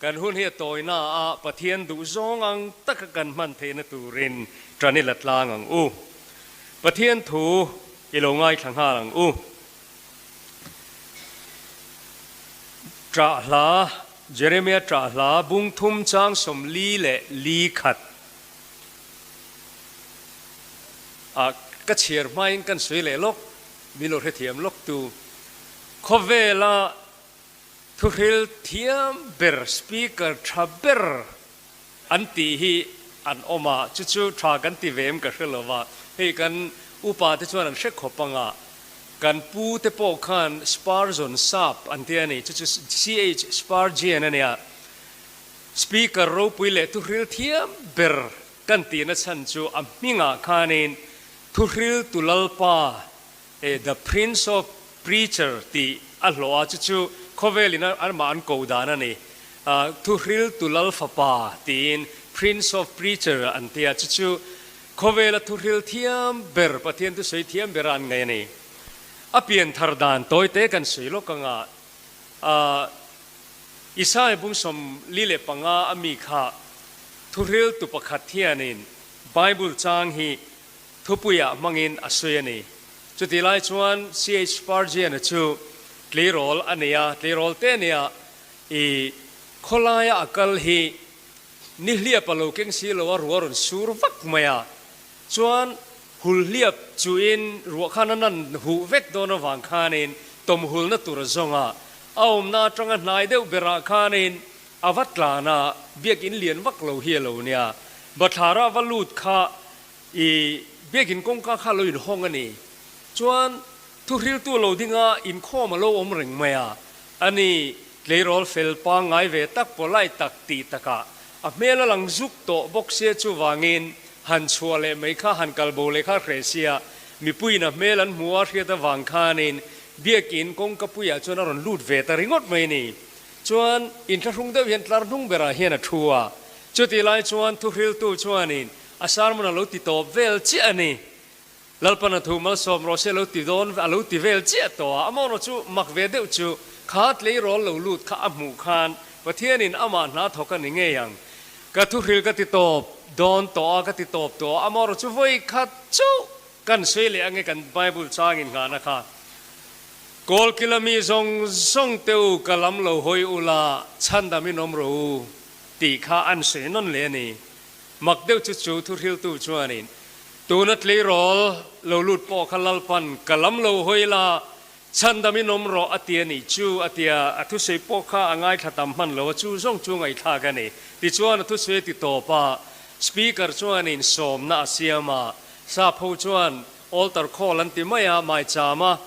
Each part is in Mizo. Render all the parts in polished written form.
Kan hun hi a tawina a Pathian duh zawng ang taka kan hman theihna turin ṭan i la tlang ang u. Pathian thu i lo ngaithla nghal ang u. Ṭah hla, Jeremia ṭah hla bung thum chang 44 leh khat ah ka chhiar hmain kan sawi leh lawk, min lo hrethiam lawk tu. Khawvela Thuhril thiam ber, speaker tha ber an tih hi an awm a, chu chu tha kan ti ve em ka hre lo va, hei kan upa te chuan an hre khawp ang a, kan pu te pawh khan Spurgeon sap an ti a ni, chu chu CH Spurgeon a nia, speaker ropui leh thuhril thiam ber kan tihna chhan chu a hmingah khanin Thuhril tu Lalpa E The Prince of Preacher tih a hlawh a, chu chu khawvelin amah an ko dan a ni. Thuhril tu lal fapa tiin Prince of Preacher an ti a, chu chu khawvela thuhril thiam ber, Pathian thusawi thiam bera an ngaih a ni. A pian thar dan tawi te kan sawi lawk ang a, Isaiah bung 45 a mi kha thuhril tu pakhat hianin Bible chang hi Thupuiah hmangin a sawi a ni. Chutih lai chuan CH Spurgeon-a chu tleirawl a nei a, tleirawl te nia i khawlaia a kal hi nihliap a lo keng si lo a, ruah a rawn sur vak mai a, chuan hulhliap chuin ruah khan a nan huh vek dawn avang khanin tawmhulna tur a zawng a, a awmna atanga hnai deuh berah khanin a va tlan a, biakin lian vak lo hi a lo nia, bathlara va lut kha I biakin kawngka kha lo inhawng a ni. Chuan thuhriltu lo dinga inkhawm a lo awm reng mai a. A ni, tleirawl fel pangngai ve tak polite tak tih takah a hmel a lang zuk tawh bawk sia chuvangin han chhuah leh mai kha han kal bo leh kha hreh sia mipuiin a hmel an hmu a hriat avang khanin biakin kawngka puiah chuan a rawn lut ve ta ringawt mai a ni. Chuan inthlahrung deuh hian tlar hnung berah hian a thu a. Chutih lai chuan thuhriltu chuanin A sermon a lo ti tawp vel chiah a ni. Lalpan a thu malsawm rawh se a lo ti dawn a lo ti vel chiah tawh a. Amaherawh chu mak ve deuh chu kha tleirawl lo lut kha a hmuh khan Pathianin amah hna thawk a ni ngei ang. Ka thuhril ka ti tawp dawn tawh a, ka ti tawp tawh a. Amaherawh chu vawi khat chauh kan sawi leh ange kan Bible changin nghahna kha. Kawlkila mi zawng zawng te u ka lam lo hawi ula chhandam in awm rawh u tih kha an sawi nawn leh a ni. Mak deuh chu chu thuhriltu chuanin, Tuna tleirawl lo lut pawh kha Lalpan ka lam lo hawi la, chhandamin awm rawh a ti a nih chu, a ti a, a thusawi pawh kha a ngaithla tam hman lo a, chu zawng chu ngaihthlak a ni. Tichuan a thusawi a ti tawp a, Speaker chuanin sawmna a siam a, sap ho chuan altar call an ti mai a, maicham a,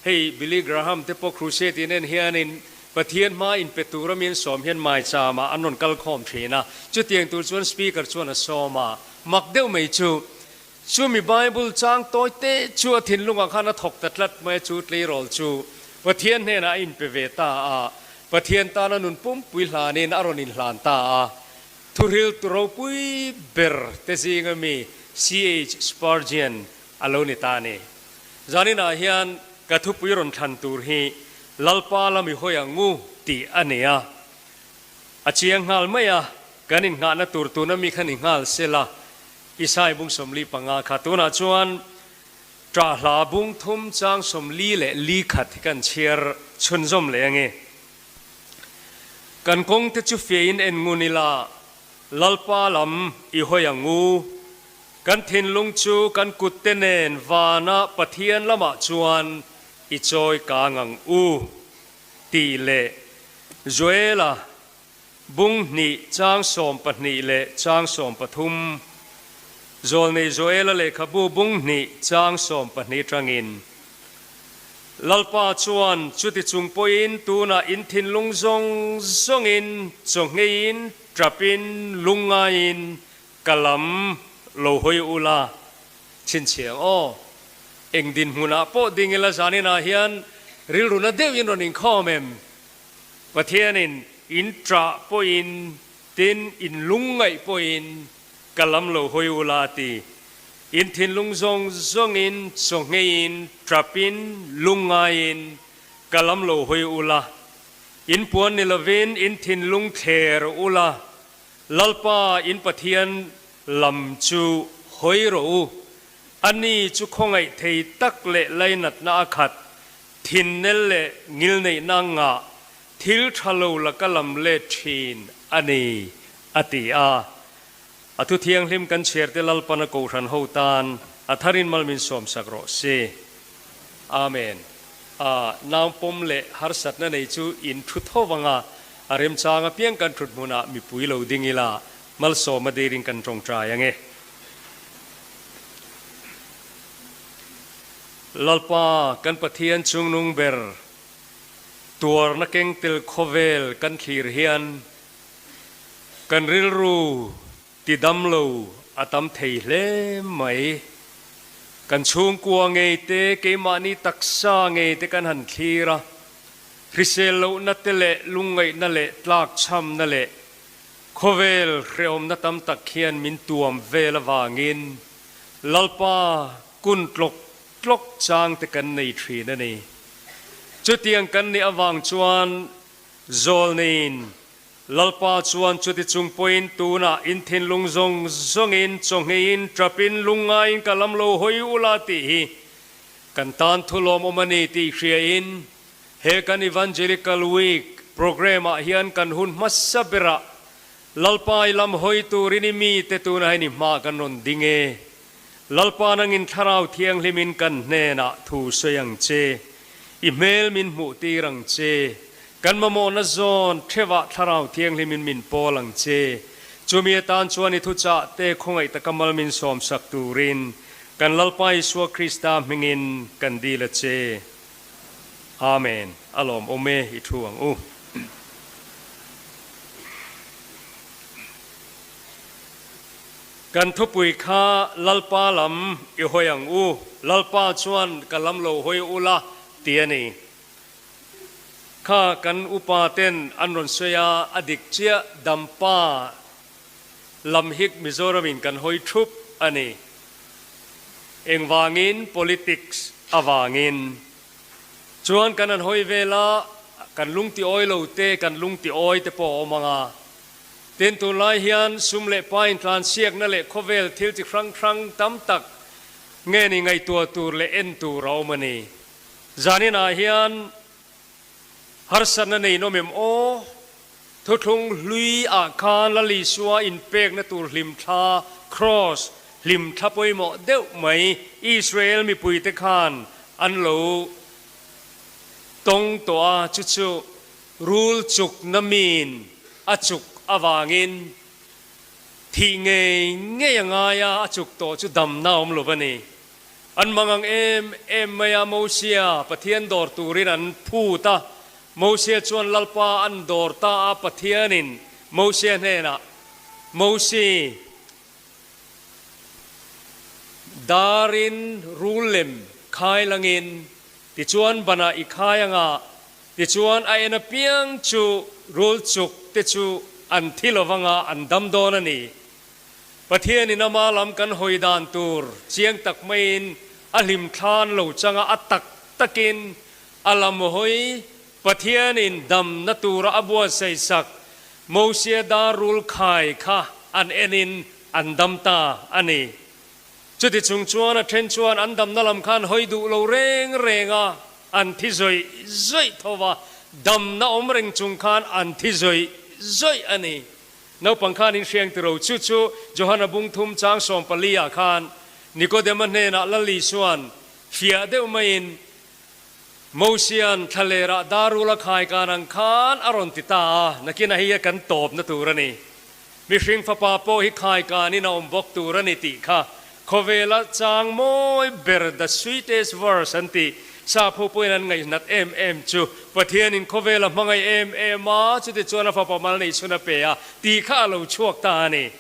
Hei Billy Graham te pawh crusade in en hianin Pathian hma in pe tura mi an sawm hian maicham ah an rawn kal khawm thin a, chutiang tur chuan speaker chuan a sawm a, mak deuh mai chu chumi Bible chang tawi te chu a thinlungah khan a thawk ta tlat mai a, chu tleirawl chu Pathian hnenah a inpe ve ta a, Pathian tana nun pumpui hlanin a rawn inhlan ta a, thuhriltu ropui ber te zinga mi CH Spurgeon a lo ni ta a ni. Zaninah hian ka thupui rawn thlan tur hi Lalpa la mi hawi ang u tih a ni a. A chiang nghal mai a, kan innghahna tur tuna mi kha ni nghal se la, Isai bung 45 kha tunah chuan Ṭah hla bung thum chang 44 hi kan chhiar chhunzawm leh ange. Kan kawng te chu fiahin en ngun ila, Lalpa lam i hawi ang u. Kan thinlung chu kan kutte nen vana Pathian lamah chuan i chawi kang ang u, tih leh Joela bung hnih chang 12 leh chang 13, Zawlnei Joela lehkhabu bung hnih chang 12 tangin, Lalpa chuan chuti chung pawhin tunah in thinlung zawng zawngin chawngheiin tapin lungngaiin Ka lam lo hawi ula chhinchhiang aw. Eng dinhmunah pawh ding ila zaninah hian rilruna deuhin rawn inkhawm em? Pathianin in ṭah pawhin tin in lungngaih pawhin ka lam lo hawi ula a ti. In thinlung zawng zawngin chawngheiin ṭapin lungngaiin ka lam lo hawi ula. In puan ni lovin in thinlung thler ula, Lalpa in Pathian lam chu hawi rawh u. Ani chu khawngaih thei tak leh lainatna a khat, thinnel leh ngilneihna ngah thil tha lo laka lam let thin a ni, a ti a. A thu thianghlim kan chhiarte Lalpan a kohhran ho tan a tharin mal min sawmsak rawh se. Amen. A naupawm leh harsatna nei chu in thu tho vanga a remchang apiang kan thut hmunah mipui lo ding ila malsawma dirin kan tawngtai ange. Lalpa kan Pathian chungnung ber tuarna keng tel khawvel kan thlir hian kan rilru ti dam lo a tam thei hle mai. Kan chhungkua ngei te, keimahni taksa ngei te kan han thlir a, hrisel lohna te leh lungngaihna leh tlakchhamna leh khawvel hrehawmna tam tak hian min tuam vel avangin Lalpa kun tlawk tlawk chang te kan nei thin a ni. Chutiang kan nih avang chuan Zawlneiin Lalpa chuan chuti chung pawhin tunah in thinlung zawng zawngin chawngeiin ṭapin lungngaiin ka lam lo hawi ula tih hi kan tan thu lawmawm a ni tih hriain he kan Evangelical Week programme ah hian kan hun hmasa berah Lalpa i lam hawi turin i mite tunah hian i hma kan rawn ding e. Lalpa nangin Thlarau Thianghlimin kan hnenah thu sawi ang che, i hmel min hmuh tir ang che, kan mamawhna zawn theuhah Thlarau Thianghlimin min pawl ang che, chumi atan chuan i thuchah te khawngaih taka mal min sawmsak turin kan Lalpa Isua Krista hmingin kan dil a che. Amen. A lawmawm e, i thu ang u. Kan thupui kha Lalpa lam i hawi ang u, Lalpa chuan ka lam lo hawi ula ti a ni. Kha kan upa ten an rawn sawi a, a dik chiah Dampa lam hik Mizoram in kan hawi thup a ni. Engvangin politics avangin chuan kan han hawi vel a, kan lungti awi lo te, kan lungti awi te pawh a awm ang a. Tin, tunlai hian sum leh pa intlansiakna leh khawvel thil chi hrang hrang tam tak nge ni ngaihtuah tur leh en tur a awm a ni. Zaninah hian harsatna nei nawm em aw? Thuthlung hlui ah khan Lal Isua inpekna tur hlimthla, cross, hlimthla pawimawh deuh mai Israel mipuite khan an lo tawng tawh a, chu chu Rul chukna min a chuk avangin thih ngei ngei a ngai a, a chuk tawh chu damna awm lo va ni. An mangang em em mai a, Mosia Pathian dawr turin an phut a, Mosia chuan Lalpa an dawr ta a, Pathianin Mosia hnenah, Mosi, darin rul lem khai langin, tichuan banah i khai anga, Tichuan a en apiang chu rul chuk te chu an thi lo vanga an dam dawn a ni. Pathianin ama lam kan hawi dan tur chiang tak maiin a hlim thlan lo changa a tak takin a lam hawi Pathianin damna tura a buatsaih sak Mosia dar rul khai kha an enin an dam ta a ni. Chuti chung chuan a then chuan an damna lam khan hawi duh lo reng reng a, an thi zawih zawih tho va, damna awm reng chung khan an thi zawih zawih a ni. Naupang khan in hriang tiro chu chu Johana bung thum chang 14 ah khan Nikodema hnenah Lal Isua'n fiah deuh maiin Mosia'n thlalerah darul a khai kan ang khan a rawn ti ta a, nakinah hi a kan tawpna tur a ni. Mihring fapa pawh hi khai kanin a awm bawk tur a ni tih kha khawvela chang mawi ber the sweetest verse an tih sapho pawhin an ngaihnat em em chu Pathianin khawvela hmangaih em em a, chutichuan a fapa mal neih chhun a pe a tih kha a lo chhuak ta a ni.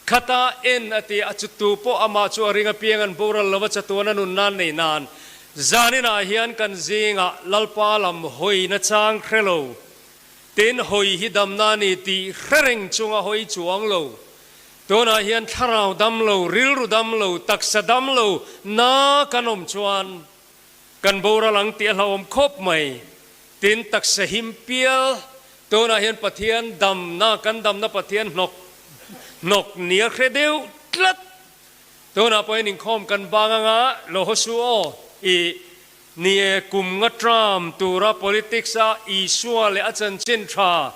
Khata en a ti a, chutu pawh amah chu a ring apiang an boral lova chatuan a nun nan nei nan zaninah hian kan zingah Lalpa lam hawina chang hre lo Tin, hawi hi damna a ni tih hre reng chunga hawi chuang lo. Tunah hian thlarau dam lo, rilru dam lo, taksa dam lo na kan awm chuan kan boral ang tih a hlauhawm khawp mai. Tin, taksa him pial. Tunah hian Pathian damna, kan damna Pathian hnawk hnawk nia hre deuh tlat. Tunah pawh hian inkhawm kan bang anga lo haw su aw i ni e kum nga tram tura politics a Isua leh a chanchin tha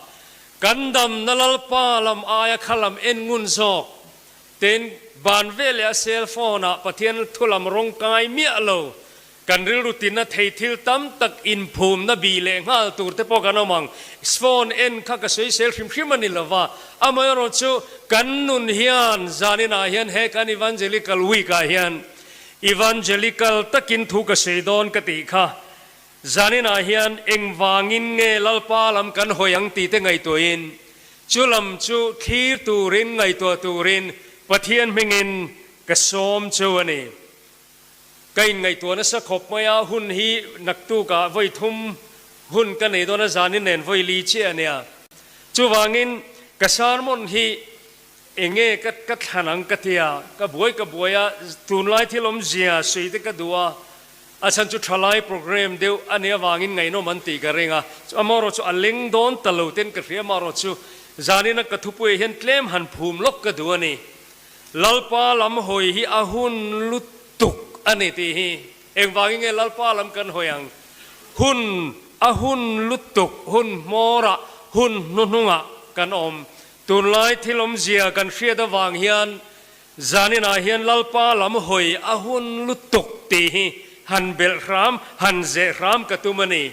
kan damna Lalpa lam aia kha lam en ngun zawk. Tin, ban veleh a cell phone ah Pathian thu lam rawng kai miah lo Kan rilru tinna thei thil tam tak inphumna bih leh nghal tur te pawh kan awm ang. Phone en kha ka sawisel hrim hrim a ni lo va, amaherawh chu kan nun hian zaninah hian he kan Evangelical Week ah hian Evangelical takin thu ka sawi dawn ka tih kha zaninah hian engvangin nge Lalpa lam kan hawi ang tih te ngaihtuahin chu lam chu thlir turin ngaihtuah turin Pathian hmingin ka sawm chu a ni. Ka inngaihtuah nasa khawp mai a, hun hi naktukah vawi thum hun ka nei dawn a, zanin nen vawi li chiah a nia. Chuvangin ka sermon hi enge ka ka thlan ang ka ti a, ka buai ka buai a, tunlai thil awmzia sawi te ka duh a, a chhan chu thalai programme deuh a nih avangin ngaihnawm an tih ka ring a, amaherawh chu a leng dawn ta lo ten ka hria, amaherawh chu zanina ka thupuiah hian tlem han phum lawk ka duh a ni. Lalpa lam hawi hi a hun lutuk a ni tih hi engvangin nge Lalpa lam kan hawi ang? Hun a hun lutuk, hun hmawrah, hun hnuhnungah kan awm. Tunlai thil awmzia kan hriat avang hian zaninah hian Lalpa lam hawi a hun lutuk tih hi han belh hram, han zeh hram ka tum a ni.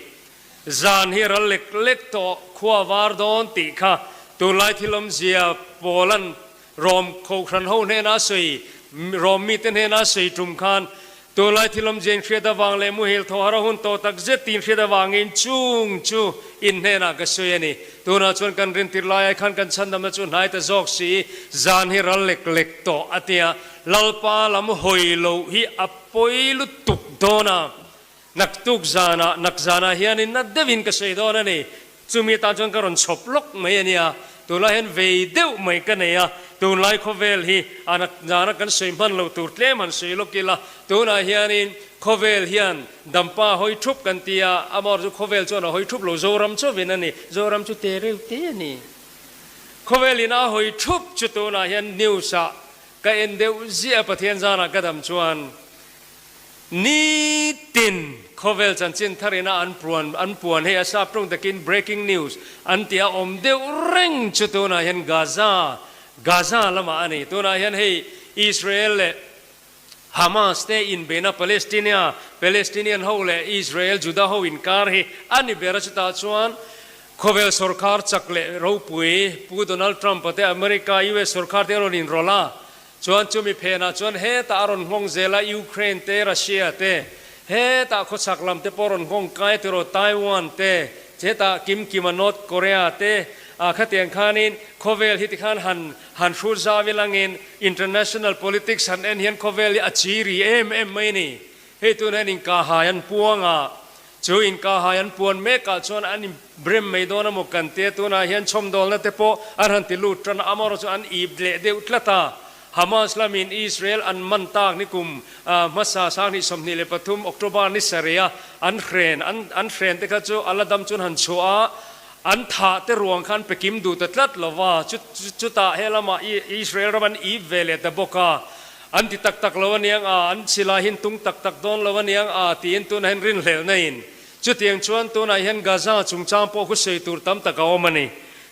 Zan hi ral lek lek tawh khua var dawn tih kha tunlai thil awmzia pawlan Rom Kohhran ho hnena sawi, Rom mite hnena sawi tum khan tunlai thil awmzia inhriat avang leh muhil thawhar a hun tawh tak zet tih inhriat avangin chung chu in hnenah ka sawi a ni. Tunah chuan kan rintir laiah khan kan chhandamna chu hnai ta zawk si, zan hi ral lek lek tawh a tia, Lalpa lam hawi loh hi a pawi lutuk dawn a. Naktuk zanah, nak zanah hianin na deuhin ka sawi dawn a ni. Chumi atan chuan ka rawn chhawp lawk mai a nia. Tunlai hian vei deuh mai ka nei a, tunlai khawvel hi a nak zana kan sawi hman loh tur tlem han sawi lawk ila. Tunah hianin khawvel hian dampa hawi thup kan ti a, amaherawhchu khawvel chuan a hawi thup lo, Zoram chauhin a ni. Zoram chu te reuh te a ni. Khawvelin a hawi thup chu tunah hian news ah ka en deuh ziah a, Pathian zanah ka dam chuan Nitin khawvel chanchin tharina an puan an puan hei a sap tawng takin breaking news an tih a awm deuh reng chu tunah hian Gaza Gaza lamah a ni. Tunah hian hei Israel leh Hamas te inbeihna Palestinia Palestinian ho leh Israel Juda ho inkar hi a ni ber a chutah chuan khawvel sorkar chak leh ropui Pu Donald Trump-a te America US sorkar te a rawn inrawlh a Chuan chumi phenah chuan hetah a rawn nghawng zel a, Ukraine te, Russia te, hetah khawchhak lam te pawh a rawn nghawng kai a tiraw, Taiwan te, hetah kim kima North Korea te, ah khatiang khanin khawvel hi tikhan han han hrut zau ilangin international politics han en hian khawvel hi a chi ri em em mai a ni. Hei tunah hian inkahhai an puang a, chu inkahhai an puan mekah chuan an inbrem mai dawn a maw kan tia, tunah hian chhawmdawlna te pawh an han ti lut tan a, amaherawhchu chu an ip leh deuh tlat a. Hamas lamin Israel an man tak ni kum hmasa 2023 October ni sarih a an hren an an hren te kha chu a la dam chuan han chhuah a, an thah te ruang kha an pe kim duh ta tlat lo va, chu chutah he lamah Israel ram an ip ve leh ta bawk a. An ti tak tak lo aniang a, an chilai hi an tung tak tak dawn lo aniang a tiin tunah hian rinhlelhna in chutiang chuan tunah hian Gaza chungchang pawh khu sawi tur tam tak a awm a ni.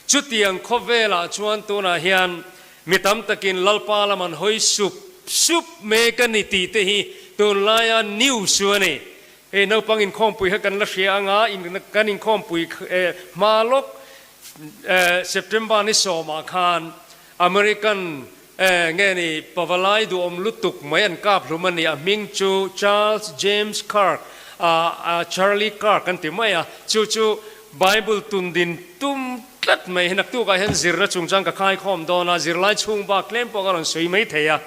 Chutiang khawvelah chuan tunah hian mi tam takin Lalpa lam an hawi sup sup mek a ni tih te hi tunlaia news chu a ni. Hei naupang inkhawmpui kha kan la hria anga kan inkhawmpui hma lawk September ni sawmah khan American nge ni pavalai duhawm lutuk mai an kap hlum a ni. A hming chu Charles James Kirk, Charlie Kirk an ti mai a. Chu chu Bible tun din tum tlat mai hi naktukah hian zirna chungchang ka khaikhawm dawn a, zirlai chhung bak tlem pawh ka rawn sawi mai thei a.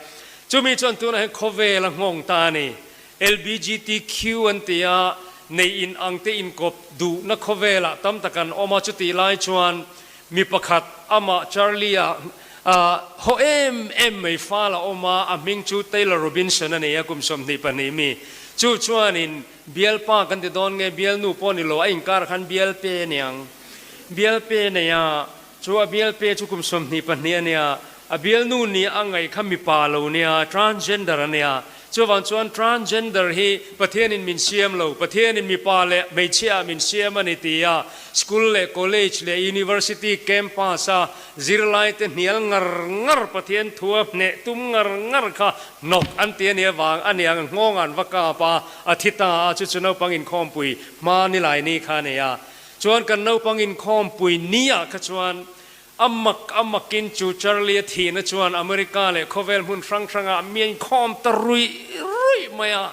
Chumi chuan tunah hian khawvel a nghawng ta a ni. LBGTQ an ti a, nei in ang te inkawp duhna khawvelah tam tak an awm a, chutih lai chuan Mi pakhat amah Charlie-a haw em em mai fal a awm a, a hming chu Taylor Robinson a ni a, kum 22 mi. Chu chuanin bialpa kan ti dawn nge, bialnu pawh ni lo, a inkar khan bialpe a niang. Bialpe nei a, chu a bialpe chu kum 22 a nia, a bialnu ni a ngaih kha mipa lo nia, transgender a nia. Chuvang chuan transgender hi Pathianin min siam lo, Pathianin mipa leh hmeichhia ah min siam a ni ti a, school leh college leh university campus a zirlai te hnial ngar ngar Pathian thu a hneh tum ngar ngar kha hnawk an ti a nih avang a niang nghawng an va kap a, a thi ta a, chu chu naupang inkhawmpui hma nilai ni kha a nei a. Chuan kan naupang inkhawmpui ni ah kha chuan A mak a makin chu Charlie a thihna chuan America leh khawvel hmun hrang hrangah mi a inkhawm ta ruih ruih mai a.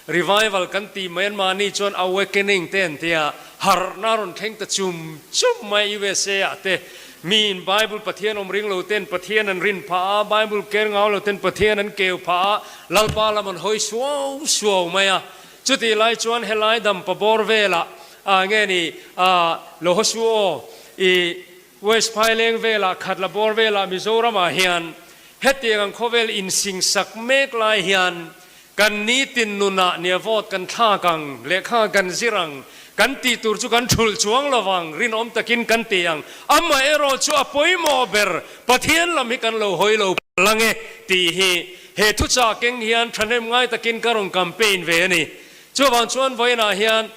Revival kan tih mai an mahni chuan awakening te an ti a, harhna a rawn thleng ta chum chum mai USA ah te. Miin Bible Pathian awm ring lo ten Pathian an rin phah a, Bible ker ngau lo ten Pathian an keu phah a, Lalpa lam an hawi suau suau mai a. Chutih lai chuan helai dampa bawr velah ah nge ni ah lo haw su aw i West Phaileng velah Khatla bawr velah Mizoramah hian hetiang ang khawvel insingsak mek lai hian kan nitin nunah nia vote kan thlak ang, lehkha kan zir ang, kan tih tur chu kan thulh chuang lo vang, rinawm takin kan ti ang. Amaherawh chu a pawimawh ber Pathian lam hi kan lo hawi lo palh ang e tih hi he thuchah keng hian thahnem ngai takin ka rawn campaign ve a ni. Chuvang chuan vawiinah hian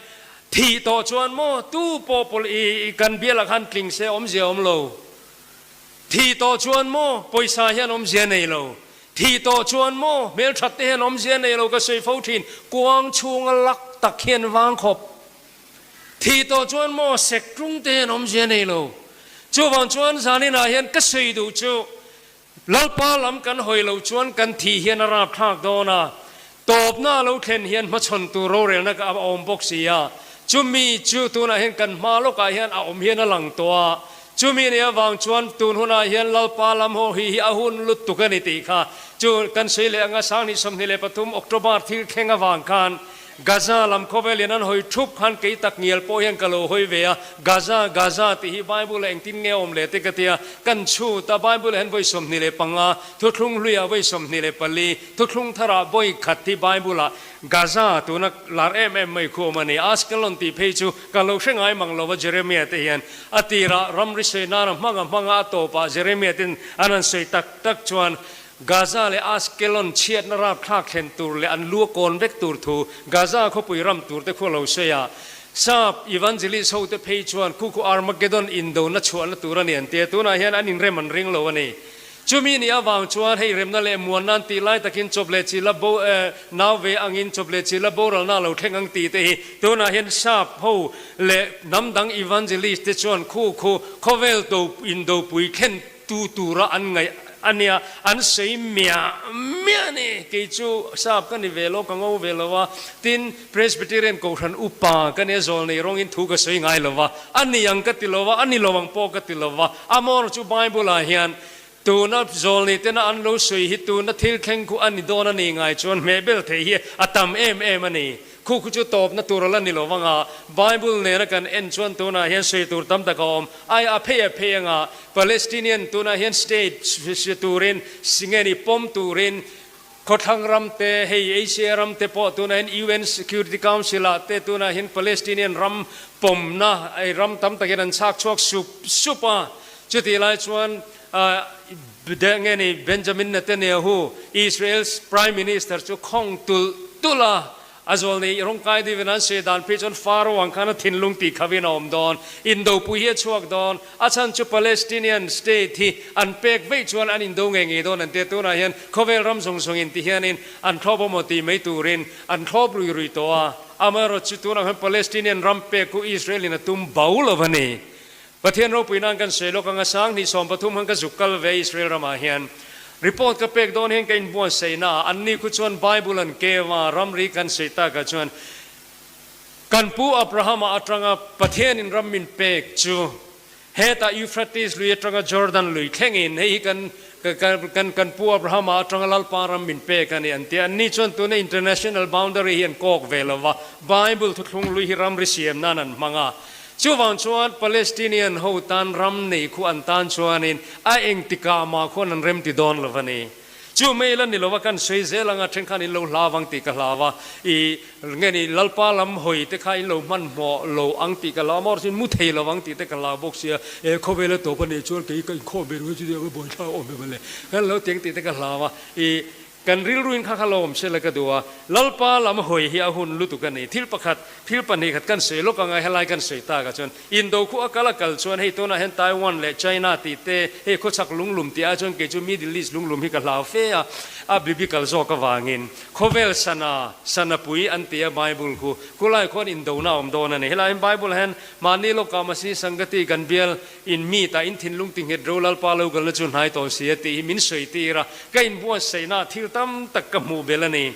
Thih tawh chuan maw tu pawh pawlh i kan bialah khan tling se awmzia awm lo. Thih tawh chuan maw pawisa hian awmzia nei lo. Thih tawh chuan maw hmelthat te hian awmzia nei lo ka sawi fo thin kuang chhunga lak tak hian vang khawp. Thih tawh chuan maw sek tlung te hian awmzia nei lo. Chuvang chuan zaninah hian ka sawi duh chu Lalpa lam kan hawi loh chuan kan thih hian a rapthlak dawn a, tawpna a lo thlen hian hmachhawn tur rorelna a awm bawk si a, chumi chu tunah hian kan hma lawkah hian a awm hian a lang tawh a, chumi nih avang chuan tun hunah hian Lalpa lam haw hi hi a hun lutuk a ni tih kha chu kan sawi leh anga 2023 October thil thleng avang khan Gaza lam khawvel in an hawi thup khan kei tak ngial pawh hian ka lo hawi ve a, Gaza, Gaza tih hi Bible ah engtin nge a awm le te ka ti a, kan chhut a, Bible ah hian vawi 25, thuthlung hlui ah vawi 24, thuthlung thar ah vawi khat hi Bible ah Gaza tuna lar em em mai khu awm a ni. Askelon tih phei chu ka lo hre ngai mang lo va Jeremiah te hian a tirah ramri sawi nana hmanga hmanga a tawpah Jeremiah ten an han sawi tak tak chuan Gaza leh Ashkelon chhiatna rapthlak thlen tur leh an lu a kawn vek tur thu Gaza khawpui ram tur te khu a lo sawi a. Sap evangelist ho te phei chuan khu khu Armageddon indona chhuahna tur a ni an ti a, tunah hian an inrem an ring lo a ni. Chumi nih avang chuan hei remna leh muanna an tih lai takin chawp leh chila bo nau ve angin chawp leh chila boralna a lo thleng ang tih te hi tunah hian sap ho leh hnam dang evangelist te chuan khu khu khawvel do indopui thlen Tu tura an ngaih a nia, an sawi miah miah a ni. Kei chu sap ka ni ve lo, ka ngo ve lo a, tin Presbyterian Kohhran upa ka nia zawl nei rawngin thu ka sawi ngai lo va, a ni ang ka ti lo va, a ni lo ang pawh ka ti lo va, amaherawh chu Bible ah hian tuna zawl nei tena an lo sawi hi tuna thil thleng khu a ni dawn a ni ngai chuan hmehbel theih hi a tam em em a ni. Khu khu chu tawpna tur a la ni lo vanga, Bible nena kan en chuan tunah hian sawi tur tam tak a awm. Ai a phei a phei anga Palestinian tunah hian state hria turin nge ni pawm turin khawthlang ram te hei Asia ram te pawh tunah hian UN Security Council ah te tunah hian Palestinian ram pawmna ei ram tam takin an chhak chhuak sup sup a. Chutih lai chuan nge ni Benjamin Netanyahu Israel's Prime Minister chu khawng tulh tulh a, A zawl nei rawngkai deuhin an sawi dan phei chuan Pharaoh ang khan a thinlung tih khavin a awm dawn. Indopui hi a chhuak dawn. A chhan chu Palestinian state hi an pek veih chuan an indo ngei ngei dawn an ti a. Tunah hian khawvel ram zawng zawng in ti hianin an thlawp awm aw tih mai turin an thlawp rui rui tawh a. Amaherawh chu tunah hian Palestinian ram pek khu Israel in a tum bo lo a ni. Pathian ropui nan kan sawi lawk ang a, 2013 han ka zuk kal ve Israel ramah hian. Report ka pek dawn hian ka inbuatsaih na ah anni khu chuan Bible an keu a, ramri kan sawi tak ah chuan kan pu Abrahama atanga Pathianin ram min pek chu hetah Euphrates lui atanga Jordan lui thlengin hei hi kan kan kan pu Abrahama atanga Lalpa ram min pek a ni an ti a. Anni chuan tuna international boundary hi an kawk ve lo va, Bible thuthlung lui hi ramri siam nan an hmang a. Chuvang chuan Palestinian ho tan ram nei khu an tan chuanin a engtikah mah khuan an remti dawn lo a ni. Chu mai la ni lova kan sawi zel anga then khan in lo hlau ang tih ka hlau a, i nge ni Lalpa lam hawi te kha in lo hmanhmawh lo ang tih ka hlau a, amaherawhchu in mu thei lo ang tih te ka hlau bawk sia, e khawvel a tawp a nih chuan kei ka inkhawm ve ringawt chu nia buaithlak awm em le, kan lo ti ang tih te ka hlau a, i Kan rilruin kha kha lawm se la ka duh a, Lalpa lam hawi hi a hun lutuk a ni. Thil pakhat, thil pahnih khat kan sawi lawk anga helai kan sawi tak ah chuan Indo khu a kal a kal chuan hei tunah hian Taiwan leh China tih te, hei khawchhak lunglum tih ah chuan kei chu Middle East lunglum hi ka hlau fe a, a biblical zawk avangin khawvel sana, sanapui an ti a Bible khu, khulai khuan Indona a awm dawn a ni. Helaiin Bible ah hian mahni lawkah Masi Sangati kan bial In mi ta in thinlung ti nghet ro Lalpa lo kalna chu hnai tawh si a tih hi min sawi tir a, ka inbuatsaihna thil tam tak ka hmuh belh a ni.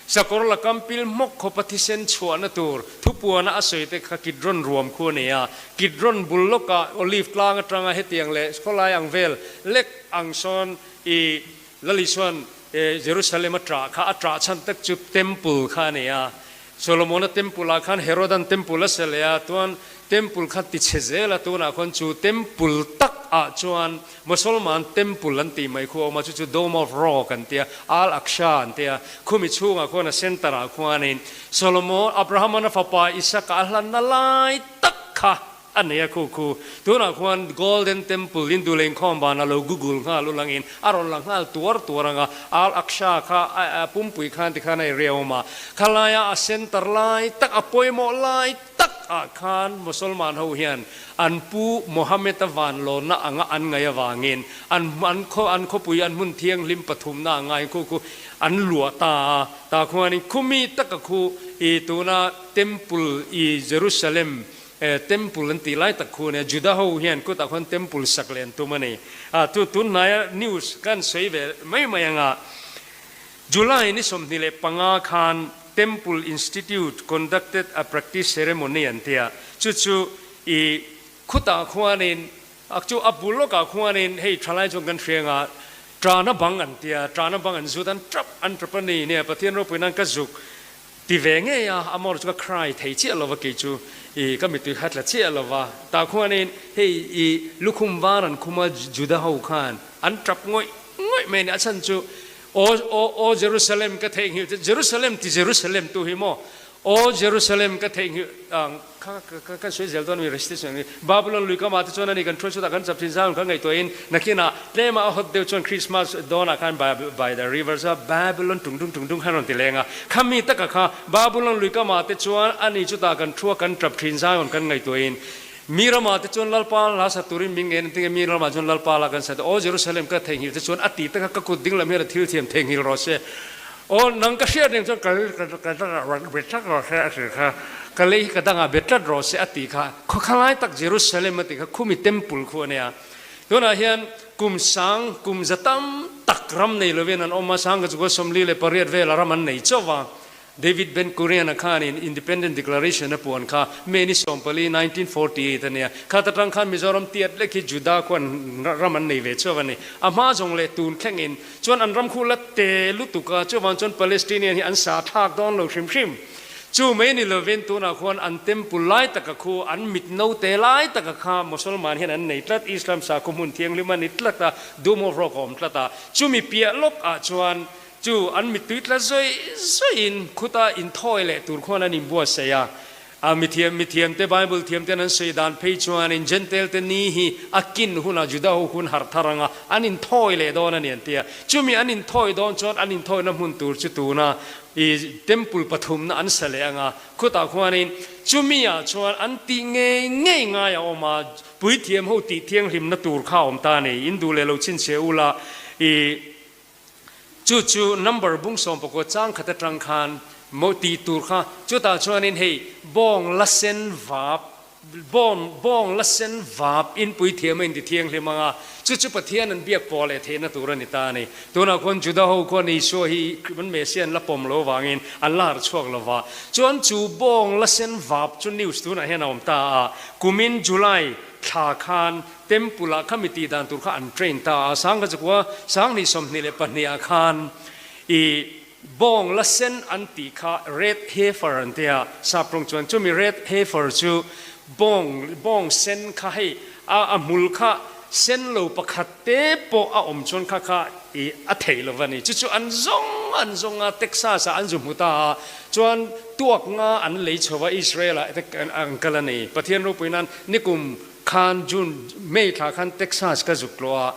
Sakawr la kam pil hmawk khawpa thisen chhuahna tur thupuana a sawi te kha Kidron ruam khu a ni a, Kidron bul lawkah Olive tlang atanga hetiang leh khawlai ang vel lek ang sawn i Lalisuan Jerusalem a ṭah kha a ṭah chhan tak chu Temple kha a ni a, Solomona Temple ah khan Herodan Temple a sa leh a, chuan Temple kha ti chhe zel a, tunah khuan chu Temple tak ah chuan Mosolman Temple an tih mai khu a awm a, chu chu Dome of Rock an tia, Al Aqsa an tia, khumi chhungah khuan a center ah khuanin Solomon, Abraham-an a fapa Isaka a hlanna lai tak kha A nei a khu khu. Tunah khuan Golden Temple in duh leh inkhawm ban a lo google nghal ulangin a rawn la nghal tuar tuar ang a, Al Aqsa kha a pumpui khan tikhan a area awm a, khalaia a center lai tak a pawimawh lai tak ah khan Mosolman ho hian an pu Mohammed-a vanlawnna anga an ngaih avangin an an khaw an khawpui an hmun thianghlim pathumna a ngai khu khu an luah ta a, tah khuanin khumi taka khu i tuna Temple i Jerusalem Temple an tih lai tak khu ania, Juda ho hian kutah khuan temple sak leh an tum a ni. A chu tun hnaia news kan sawi ve mai mai anga July ni 25 khan Temple Institute conducted a practice ceremony an tia, chu chu i khutah khuanin a chu a bul lawkah khuanin hei thalai chuan kan hria anga tana bang an tia, tana bang an zut an tap an tap a ni nia Pathian ropui nan ka zuk Ti ve ngei a, a mawr chu ka cry thei chiah lova kei chu i ka mittui kha tla chiah lova. Tah khuanin hei i lukhum var an khum a Juda ho khan an tap ngawih ngawih mai a ni. A chhan chu Aw aw aw Jerusalem ka theihnghilh che Jerusalem ti Jerusalem tu hi maw Aw Jerusalem ka theihnghilh ang kha ka kan sawi zel dawn ami recitation hi Babylon lui kamah te chuan ani kan thuai chutah kan chap thin zau kan ngaihtuahin nakinah Tlema a hot deuh chuan Christmas dawnah khan by the rivers of Babylon tung dung tung dung khan rawn ti leng a. Khami taka kha Babylon lui kamah te chuan ani chutah kan thua kan tap thin Zion kan ngaihtuahin mi ramah te chuan Lalpa hla sa turin min ngen tinge mi ramah chuan Lalpa la kan sa te aw Jerusalem ka theihnghilh te chuan a ti taka ka kut ding lam hian a thil thiam theihnghilh rawh se aw nang ka hriat reng chuan ka ka ka bet tlat rawh se a ti kha ka lei hi ka dangah bet tlat rawh se a ti kha khawkhalai tak Jerusalem a ti kha khumi temple khu a nia. Tunah hian kum sang, kum za tam tak ram nei lovin an awm a, sangha chu 48 vela ram an nei chauh va. David Ben Gurion-a khanin Independent Declaration a puan kha May ni 14, 1948 a nia. Khat atang khan Mizoram tiat lek hi Juda khuan ram an nei ve chauh a ni. A hma zawng leh tun thlengin chuan an ram khu la te lutuk a, chuvang chuan Palestinian hi an sa thlak dawn lo hrim hrim. Chu mai ni lovin tunah khuan an temple lai taka khu an mit note lai taka kha Mosolman hian an nei tlat, Islam sakhaw hmun thianghlim a ni tlat a, Dome of Rock a awm tlat a. Chumi piah lawk ah chuan chu an mittui tla zawih zawihin khuta inthawi leh tur khuan an inbuatsaih a. A mithiam mithiamte Bible thiamten an sawi dan phei chuanin Gentile te ni hi a kin hunah Juda ho hun harh thar anga an inthawi leh dawn a ni an ti a. Chumi an inthawi dawn chuan an inthawina hmun tur chu tuna I temple pathumna an sa leh anga, khutah khuanin chumi ah chuan an tih ngei ngei ngai a awm a, puithiam ho tih thianghlimna tur kha a awm ta a ni, in duh leh lo chhinchhiah ula, i chu chu number bung 19 chang khat atang khan maw tih tur kha, chutah chuanin hei bawng la sen vap Bawng, bawng la sen vap in puithiam a inti thianghlim ang a, chu chu Pathian an biak pawh leh theihna tur a ni ta a ni. Tunah khuan Juda ho khuan Isua hi an Messiah an la pawm lo avangin an la harh chhuak lo va. Chuan chu bawng la sen vap chu news tunah hian a awm ta a, kumin July thla khan Temple ah khami tih dan tur kha an train ta a, 1900 2022 ah khan i Bawng la sen an tih kha red heifer an ti a, sap rawng chuan chumi red heifer chu bawng bawng sen kha hei a a hmul kha sen lo pakhat te pawh a awm chuan kha kha i a theih lo va ni. Chu chu an zawng an zawng a, Texas ah an zu hmu ta a, chuan tuak nga an lei chho va Israel ah te an kal a ni. Pathian ropui nan nikum khan June, May thla khan Texas ka zuk tlawh a,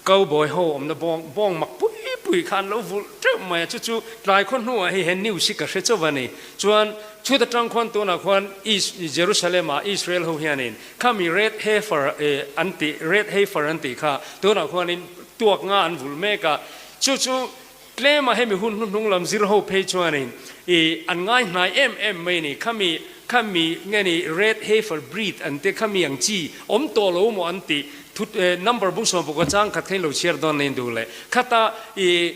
Cowboy ho awmna bawng bawng mak pui pui kha an lo vulh teuh mai a, chu chu tlai khaw hnuah hei he news hi ka hre chauh a ni. Chuan chuta tang khuan tunah khuan Is Jerusalem ah Israel ho hianin khami red heifer eh an tih red heifer an tih kha tunah khuanin tuak nga an vulh mek a, chu chu tlema hemi hun hnuhnung lam zir ho phei chuanin ih an ngai hnai em em mai a ni. Khami khami nge ni red heifer breed an tih khami ang chi awm tawh lo maw an tih Thu number bung 16 chang khat kha in lo chhiar dawn nei duh leh khata i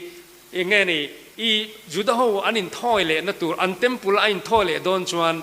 nge ni i Juda ho an inthawi leh na tur an temple a inthawi leh dawn chuan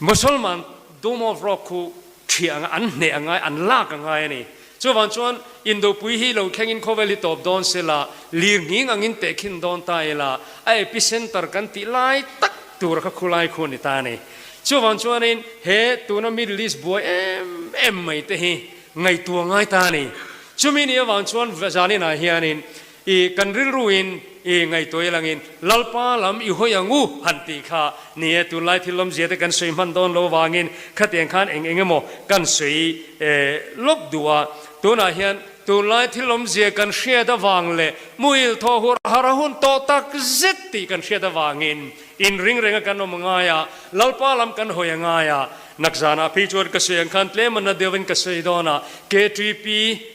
Musalman Dome of Rock khu thiah anga an hneh angai an lak angai a ni. Chuvang chuan Indopui hi lo thleng in khawvel hi tawp dawn se la lir nghing angin tehkhin dawn ta ila a epicenter kan tih lai tak tur kha khulai khu a ni ta a ni. Chuvang chuanin he tuna Middle East buai em em mai te hi ngaihtuah ngai ta a ni. Chumi ni avang chuan zaninah hianin i kan rilruin i ngaihtuah ilangin Lalpa lam i hawi ang u han tih kha ni e. Tunlai thil lawmzia te kan sawi hman dawn lo avangin khatiang khan eng eng emaw kan sawi lawk duh a. Tunah hian tunlai thil lawmzia kan hriat avang leh muhil thaw hur har a hun tawh tak zet tih kan hriat avangin Inring renga kan awm a ngai a, Lalpa lam kan hawi a ngai a. Nakzanah phei chuan ka sawi ang khan tlem a na deuhin ka sawi dawn a, KTP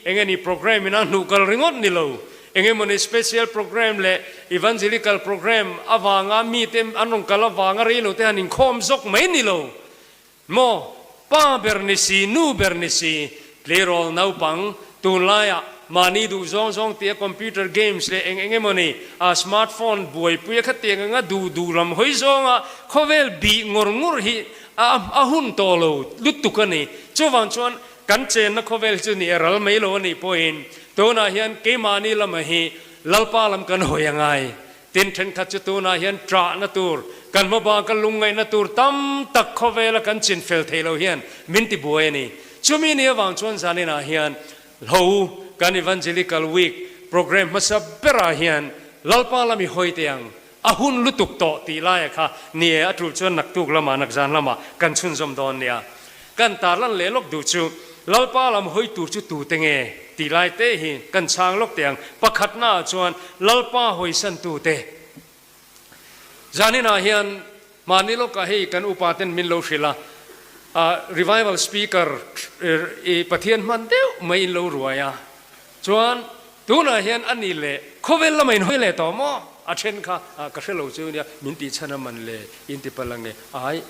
eng nge ni program in a hnuh kal ringawt ni lo, eng emaw ni special program leh evangelical program avanga mite an rawn kal avanga rei lo te han inkhawm zawk mai ni lo. Maw, pa ber ni si, nu ber ni si, tleirawl naupang, tunlaiah mahni duh zawng zawng tia computer games leh eng eng emaw ni, a smart phone buaipui a khatiang anga duh duh lam hawi zawnga khawvel bih ngawr ngawr hi a a hun tawh lo lutuk a ni. Chuvang chuan kan chenna khawvel hi chu ni e ral mai lo a nih pawhin tunah hian keimahni lama hi Lalpa lam kan hawi a ngai. Tin, thenkhat chu tunah hian ṭahna tur, kan hmabang ka lungngaihna tur tam tak khawvela kan chinfel thei lo hian min ti buai a ni. Chumi ni avang chuan zaninah hian Hlo kan Evangelical Week programme hmasa berah hian Lalpa lam i hawi teh ang, a hun lutuk tawh tih laia kha ni e, a tul chuan naktuk lamah, nakzan lamah kan chhunzawm dawn nia. Kan tarlan leh lawk duh chu Lalpa lam hawi tur chu tute nge tih lai te hi kan chhang lawk teh ang. Pakhatnaah chuan Lalpa hawisan tute. Zaninah hian mahni lawkah hei kan upa ten min lo hrilh a, revival speaker i Pathian hman deuh mai in lo ruai a, chuan tunah hian a ni leh khawvel lama in hawi leh tawh maw? A then kha ka hre lo chu nia min tihchhan a man le in ti palh ange ai.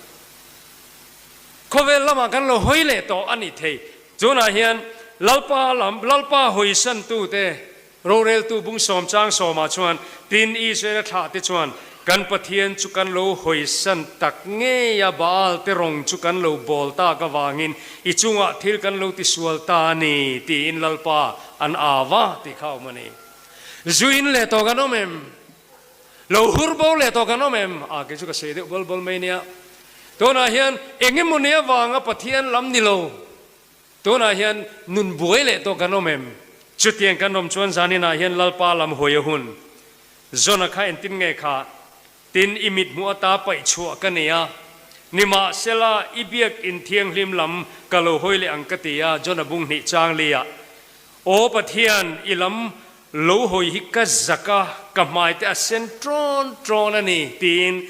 Khawvel lamah kan lo hawi leh tawh a ni thei. Tunah hian Lalpa lam, Lalpa hawisantute, roreltu bung sawm chang sawmah chuan tin Israela thlahte chuan kan Pathian chu kan lo hawisan tak ngei a, Baal te rawng chu kan lo bawl tak avangin i chungah thil kan lo tisual ta a ni tiin Lalpa an au a tih kha a awm a ni. Zuin leh tawh kan awm em? Lo hur bo leh tawh kan awm em? A, kei chu ka sawi deuh bawl bawl mai nia. Tunah hian eng emaw ni avanga Pathian lam ni lo. Tunah hian nun buai leh tawh kan awm em? Chutiang kan awm chuan zaninah hian Lalpa lam hawi a hun. Zona kha entin nge kha? Tin, i mit hmuh ata paih chhuah ka nei a. Nimahsela, i biak in thianghlim lam ka lo hawi leh ang ka ti a, Jona bung hnih chang liah. Aw Pathian, i lam lo hawi hi ka zak a, ka hmai te a sen ṭawn ṭawn a ni, tiin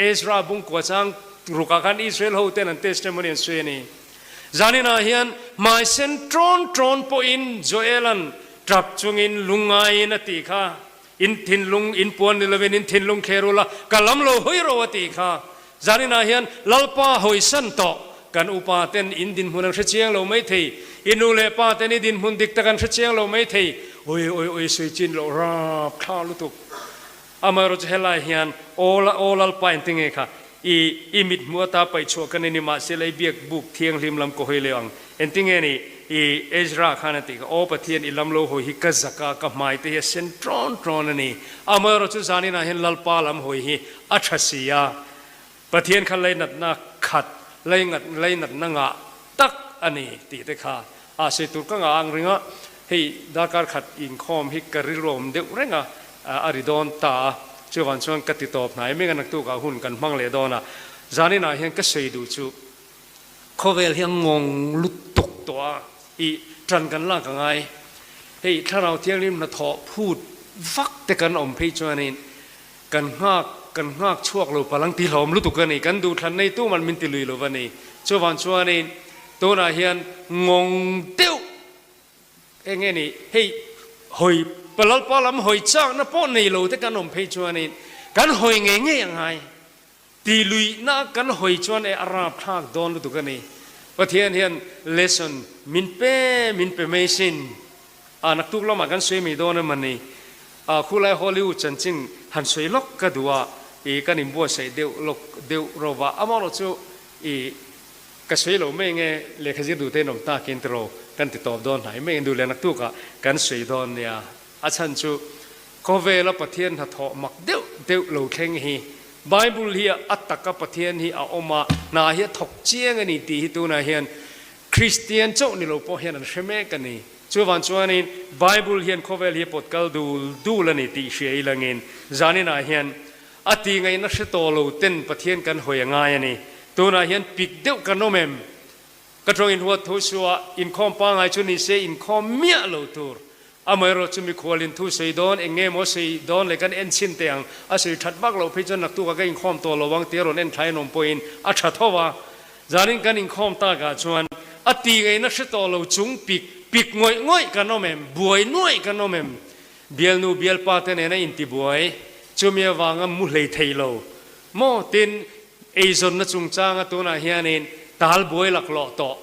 Ezra bungkua chang rukah khan Israel hoten an testimony an sawi a ni. Zaninah hian hmai sen ṭawn ṭawn pawhin Joel-a'n ṭap chungin lungngaiin a tih kha, In thinlung in puan ni lovin in thinlung kher ula, ka lam lo hawi ro a tih kha. Zaninah hian Lalpa hawisan tawh kan upa ten in dinhmun an hre chiang lo mai thei, i nu leh pa ten i dinhmun dik tak an hre chiang lo mai thei, oi oi oi sawi chin loh rap thla lutuk. Amaherawhchu chu helai hian aw aw Lalpa in tinge kha i i mit hmuh ata paih chhuah ka ni ni mahse lei biak buk thianghlim lam ka hawi leh ang. Entinge ni i Ezra khan a tih kha, Aw Pathian, i lam lo hawi hi ka zak a, ka hmai te hi a sen ṭawn ṭawn a ni. Amaherawhchu chu zaninah hian Lalpa lam hawi hi a ṭha si a, Pathian kha leinatna khat, leinat, leinatna ngah tak a ni tih te kha. A sawi tur ka ngah ang ring a, hei darkar khat inkhawm hi ka rilruam deuh reng a, a ri dawn ta a, chuvang chuan ka ti tawp hnai mek a, naktukah hun kan hmang leh dawn a, zaninah hian ka sawi duh chu khawvel hi a ngawng lutuk tawh a, i tan kan lak a ngai, hei thlarau thianghlim hnathawh phut vak te kan awm phei chuanin Kan nghak, kan nghak chhuak lo palang ti hlawm lutuk a ni. Kan duhthlan nei tuman min ti lui lo va ni. Chuvan chuanin tunah hian ngawng deuh eng nge ni, hei hawi Lalpa lam hawi chakna pawh nei lo te kan awm phei chuanin kan hawi ngei ngei a ngai. Ti luihna kan hawi chuan e a rapthlak dawn lutuk a ni. Pathian hian lesson min pe min pe mai sin. A naktuk lamah kan sawi mai dawn em a ni. A khulai Hollywood chanchin han sawi lawk ka duh a, i kan inbuatsaih deuh lawk deuh ro va. Amaherawh chu i ka sawi lo mai nge lehkha zir duh te in awm takin tiraw kan ti tawp dawn hnai mai. Duh leh naktukah kan sawi dawn nia. A chhan chu khawvela Pathian hnathawh mak deuh deuh lo thleng hi Bible hi a taka Pathian hi a awm a, hna hi a thawk chiang a ni tih hi tunah hian Kristian chauh ni lo pawh hian an hre mek a ni. Chuvang chuanin Bible hian khawvel hi a pawt kal dul dul a ni tih hria ilangin zaninah hian a tih ngaihna hre tawh lo ten Pathian kan hawi a ngai a ni. Tunah hian pik deuh kan awm em? Ka tawng inhuat thu suah inkhawm pangngai chu ni se inkhawm miah lo tur. Amaherawh chu mikhualin thu sawi dawn, eng nge maw sawi dawn leh kan en chhin teh ang, a sawi that vak loh phei chuan naktukah ka inkhawm tawh lo ang tia rawn en thlai an awm pawhin a tha tho a. Zanin kan inkhawm takah chuan a ti ngaihna hre tawh lo chung pik pik ngawih ngawih kan awm em, buai nuaih kan awm em? Bialnu bialpa te nena intibuai, chumi avanga mu hlei thei lo maw? Tin, eizawnna chungchanga tunah hianin tal buai laklawh tawh.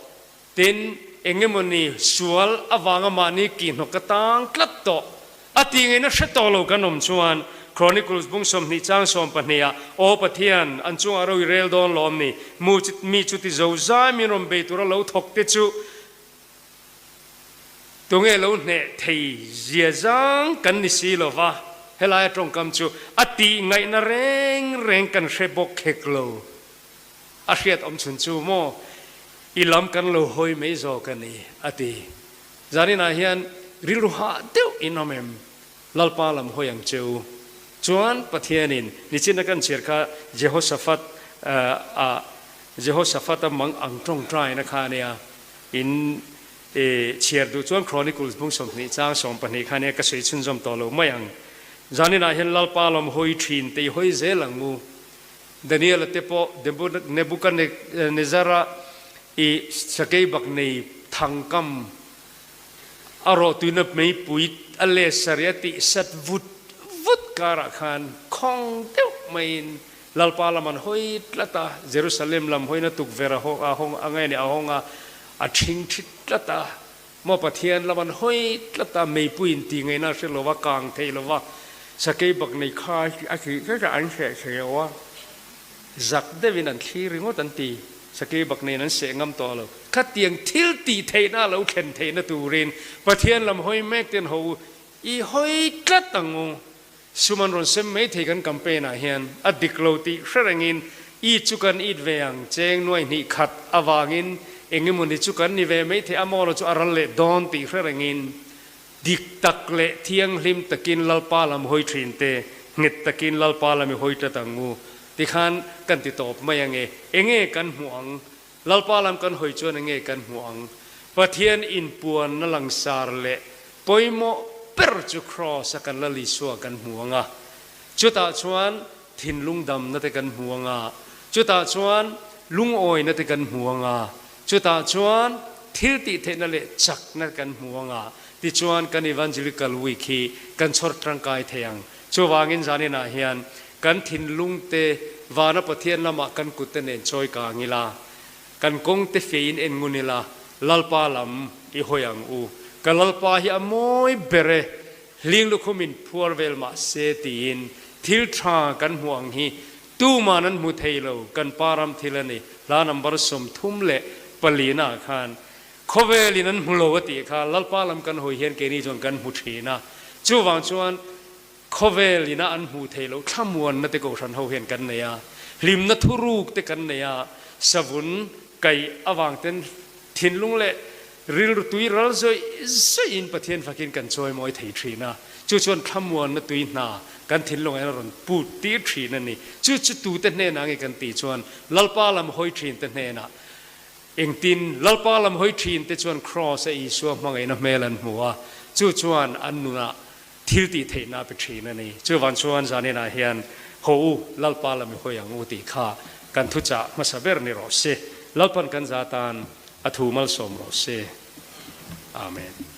Tin, engemawni sual avanga mahni kihhnawk ka tang tlat tawh a tih ngaihna hre tawh lo kan awm chuan Chronicles bung 20 chang 12 ah, Aw Pathian, an chungah ro i rel dawn lawm ni, mu mi chuti zo zai min rawn bei tura lo thawk te chu tunge lo hneh thei zia zang kan ni si lo va, helaia tawngkam chu a tih ngaihna reng reng kan hre bawk khek lo. A hriat awm chhun chu maw i lam kan lo hawi mai zawk a ni, a ti. Zaninah hian rilru hah deuh in awm em? Lalpa lam hawi ang che u. Chuan Pathianin nichina kan chhiar kha Jehoshaphat a Jehoshaphat-a mang ang tawngtaina kha a nia. In chhiar duh chuan Chronicles bung 20 chang 12 kha a nia, ka sawi chhunzawm tawh lo mai ang. Zaninah hian Lalpa lam hawi thin te i hawi zel ang u. Daniel-a te pawh Nebuchadnezzar-a i sakei bak nei thangkam a rawhtuina meipui a let sarih a tih sat vut vut karah khan khawng deuh maiin Lalpa lam an hawi tlat a, Jerusalem lam hawina tukverh a hawng a ngai a ni, a hawng a, a ṭhing ṭhit tlat a, Maw Pathian lam an hawi tlat a, meipui in tih ngaihna a hre lo va, kang thei lo va, sakei bak nei kha a tih tlat a, an hreh thei lo a, zak deuhin an thlir ringawt an ti, sakei bak neiin an seh ngam tawh lo. Khatiang thil tih theihna a lo thlen theihna turin Pathian lam hawi mek ten ho u, i hawi tlat ang u. Sum an rawn sem mai thei kan campaign ah hian a dik lo tih hre rengin it chu kan it ve ang cheng nuai hnih khat avangin engemawni chu kan ni ve mai thei a maw lo chu a ral leh dawn tih hre rengin dik tak leh thianghlim takin Lalpa lam hawi thin te nghet takin Lalpa lam i hawi tlat ang u tikhan kan ti tawp mai ange enge kan hmuh ang Lalpa lam kan hawi chuan enge kan hmuh ang? Pathian inpuanna langsar leh pawimawh ber chu Kraws a kan Lal Isua kan hmu ang a. Chutah chuan thinlung damna te kan hmu ang a, chutah chuan lungawina te kan hmu ang a, chutah chuan thil tih theihna leh chakna kan hmu ang a, tichuan kan Evangelical Week hi kan chhawr tangkai thei ang. Chuvangin zaninah hian kan thinlung te vana Pathian lamah kan kut te nen chawi kang ila, kan kawng te feiin en ngun ila, Lalpa lam i hawi ang u. Ka Lalpa hi a mawi ber e, hling lukhum in phuar vel mah se tiin thil tha kan hmuh ang hi tuman an hmu thei lo, kan pa ram thil a ni. Hla number 34 ah khan khawvelin an hmu lo a tih kha Lalpa lam kan hawi hian keini chuan kan hmu thin a, chuvang chuan Khawvel ina an hmuh theih loh thlamuanna te kohhran ho hian kan nei a, hlimna thuruk te kan nei a, savun kaih avang ten thinlung leh Rilru tui ral zawih zawihin Pathian fakin kan chawimawi thei thin a, chu chuan thlamuanna tui hna kan thinlungah hian a rawn put tir thin a ni. Chu chu tute hnenah nge kan tih chuan Lalpa lam hawi thin te hnenah engtin Lalpa lam hawi thin te chuan Kraws a Isua hmangaihna hmel an hmu a, chu chuan an nunah thil tih theihna a pe thin a ni. Chuvang chuan zaninah hian haw u, Lalpa lam i hawi ang u tih kha kan thuchah hmasa ber ni rawh se. Lalpan kan za tan a thu malsawm rawh se. Amen.